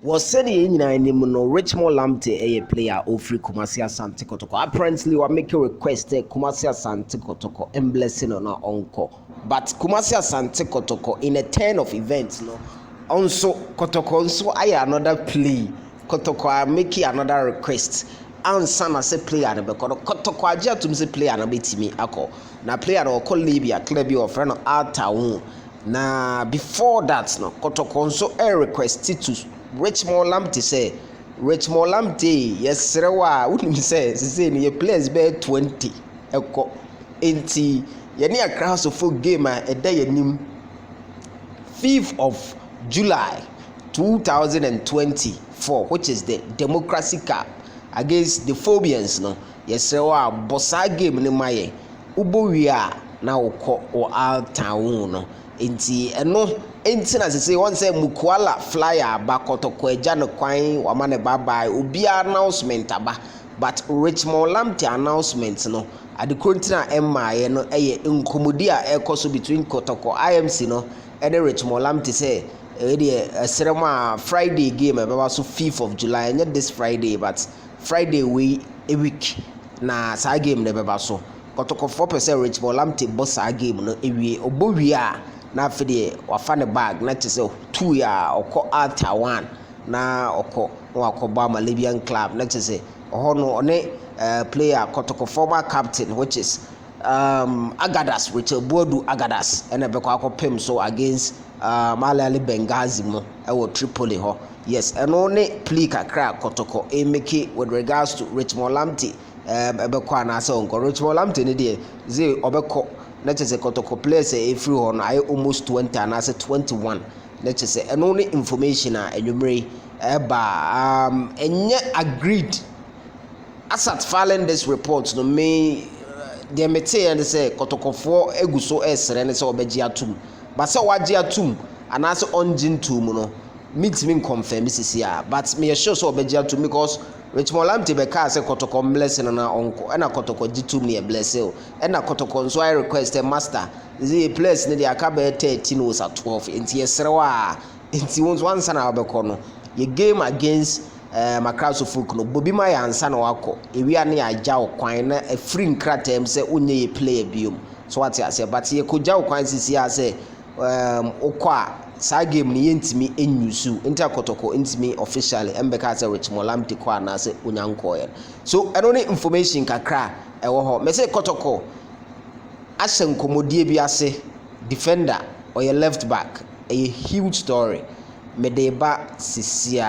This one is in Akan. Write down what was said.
Wɔ sɛdeɛ yɛn nyinaa anim no, Richmond Lamptey yɛ player a ɔfiri Kumasi Asante Kotoko. Apparently, wa make a request sɛ Kumasi Asante Kotoko mbless no na ɔnkɔ. But Kumasi Asante Kotoko, in a turn of events no, ɔnso Kotoko nso ayɛ another plea. Kotoko a make another request ansa na sɛ player no bɛkɔ no. Kotoko agye atom sɛ player no bɛtumi akɔ. Na player no ɔkɔ Libya club bi a wɔfrɛ no Al Taawon. Na before that no, Kotoko nso request to Richmond Lamptey sɛ, Richmond Lamptey, yɛsrɛ wo a, wonim sɛ sesei no yɛ players bɛyɛ 20 ɛkɔ, nti yɛne Accra Hearts game a ɛda yɛn anim 5th of July 2024, which is the Democracy Cup against the Phobians no, yɛsrɛ wo a, bɔ saa game no ma yɛ. Wobɔ wie a, na wokɔ wɔ Al Taawon no. Nti ɛno nti na sese wɔn sɛ Mukwala flyer aba, Kɔtɔkɔ agya no kwan, wama ne ba bye, obiara announcement aba, but Richmond Lamptey announcement no, adekoro nti na ɛmmaeɛ no yɛ nkɔmmɔdi a ɛrekɔ so between Kɔtɔkɔ IMC no ɛne Richmond Lamptey sɛ ɛyɛ deɛ ɛsrɛ mu a, Friday game a ɛbɛba so 5th of July, ɛnyɛ this Friday but Friday wei a week na saa game no ɛbɛba so. Kɔtɔkɔfoɔ pɛ sɛ Richmond Lamptey bɔ saa game no ewie. Ɔbɔ wie a, na afei deɛ wafa ne bag na kyerɛ sɛ tuu a ɔkɔ Al Taawon na ɔkɔ na wakɔbɔ ama Libyan club, na kyerɛ sɛ ɔhɔ no ɔne player Kɔtɔkɔ former captain, which is Agadas, Richard Boadu Agadas, ɛna ɛbɛkɔ akɔpem so against Al Ahly Benghazi mu ɛwɔ Tripoli hɔ. Yes, ɛno ne plea kakra a Kɔtɔkɔ ɛmake with regards to Richmond Lamptey ɛbɛkɔ anaasɛ ɔnkɔ. Richmond Lamptey no deɛ, ze ɔbɛkɔ, na kyerɛ sɛ Kɔtɔkɔ players a ɛfiri hɔ no ayɛ almost 20 anaasɛ 21, na kyerɛ sɛ ɛno ne information a anwummerɛ ɛba. Ɛnyɛ agreed as at filing this report no. Me deɛ, meteeɛ ne sɛ Kɔtɔkɔfoɔ egu so ɛresrɛ ne sɛ ɔbɛgye atum, ba sɛ wagye atum anaasɛ ɔngye ntum no, mitumi nconfirm sisi a, but meyɛ sure sɛ ɔbɛgye atum because Richmond Lamptey bɛkaa sɛ Kɔtɔkɔ mbless no na ɔnkɔ, ɛna Kɔtɔkɔ gye tum ne yɛ bless o. Ɛna Kɔtɔkɔ nso ayɛ request sɛ, master, sɛ yɛ players ne deɛ aka bɛyɛ 13 wɔ sa 12, nti yɛsrɛ wo a, nti wo nso ansa na wabɛkɔ no, yɛ game against Accra Sofok no, bobi ma yɛ ansa na wakɔ. Ewia ne yɛagya wo kwan na afiri nkrataa mu sɛ wonyɛ yɛ player biom so, wate aseɛ? But yɛkɔgya wo kwan sisi a sɛ wokɔ a, saa game no yɛntumi nyusu. Nti Akɔtɔkɔ ntumi officially ɛmbɛka sɛ Richmond Lamptey kɔ anaasɛ onya nkɔɔɛ. So ɛno ne information kakra a ɛwɔ hɔ. Mɛsɛ Kɔtɔkɔ ahyɛ nkɔmmɔdie bi ase, defender, ɔyɛ left back. Ɛyɛ huge story, mede ba sisiaa.